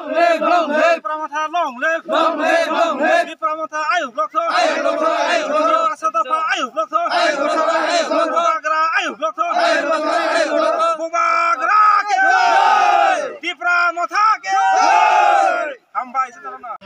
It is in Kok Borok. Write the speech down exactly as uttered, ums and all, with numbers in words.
Long live, long live. Tipra Motha long live. Long live, long live. Tipra Motha ayuk lokthok. Ayuk lokthok, ayuk lokthok. Tipra Motha ayuk lokthok. Ayuk lokthok, ayuk lokthok. Bubagra ayuk lokthok. Ayuk lokthok, ayuk lokthok. Bubagra ke jai. Tipra Motha ke jai. Hambai se toro na.